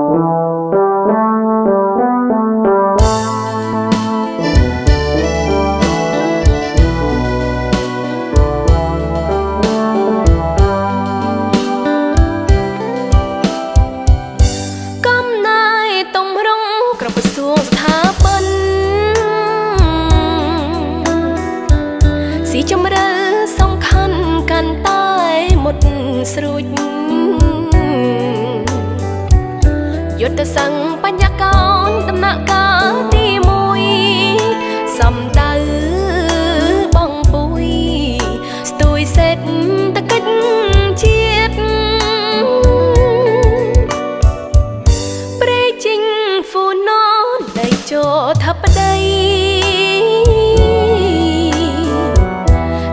កំណាយទំរងក្រពសួងស្ថាប័នស៊ីជម្រៅសំខាន់កាន់តែមុតស្រួចយុទ្ធសង្ឃបញ្ញកោនដំណាក់កាលទី1សំដៅបងពុយស្ទួយសេដ្ឋកិច្ចជាតិព្រៃជីងហ្វូណនដៃជោថាបតី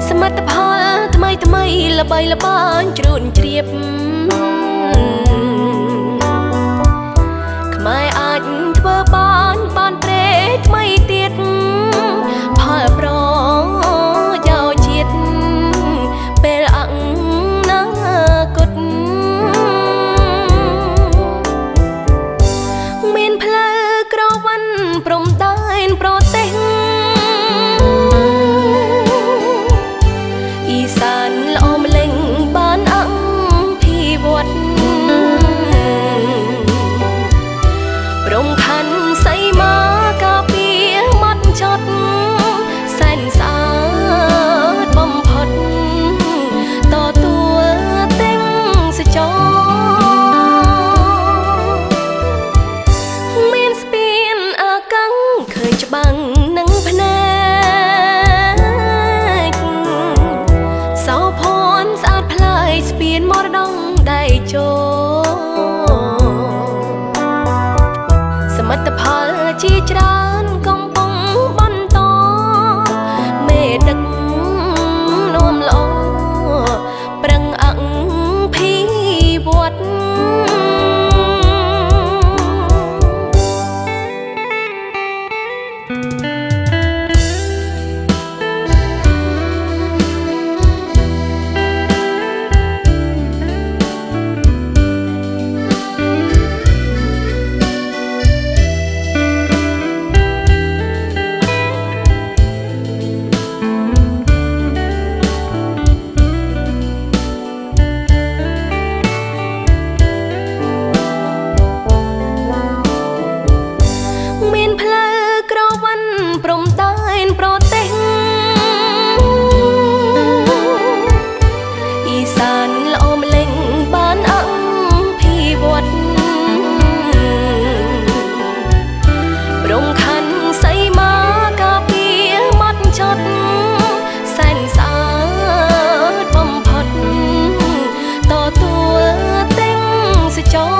សមិទ្ធផលថ្មីថ្មីល្បីល្បាញជ្រួនជ្រាបខ្មែរអាចធ្វើបានបានព្រេថ្មីទៀតផលប្រយោជន៍ជាតិពេលអនាគតមានផ្លូវក្រវ៉ាន់ព្រំដែនប្រទេសអ៊ីសានល្អម្លេងបានអភិវឌ្ឍព្រំខណ្ឌសីមាការពារម៉ត់ចត់សែនស្អាតបំផុតតទួលទាំងសចរមានស្ពានអាកាំងឃើញច្បាំងនឹងភ្នែកសោភ័ណ្ឌស្អាតប្លែកស្ពានមរតកដៃជោសមិទ្ធផលជាច្រើនកំពុងបន្តមេដឹកនាំល្អប្រឹងអភិវឌ្ឍមានផ្លូវក្រវ៉ាន់ព្រំដែនប្រទេសអ៊ីសានល្អម្លេងបានអភិវឌ្ឍព្រំខណ្ឌសីមាការពារម៉ត់ចត់សែនស្អាតបំផុតតទួលទាំងសចរ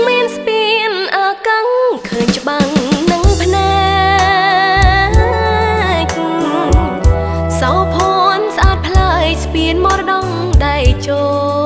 មានស្ពានអាកាំងឃើញច្បាំងនឹងភ្នែកសោភ័ណ្ឌស្អាតប្លែកស្ពានមរតកដៃជោ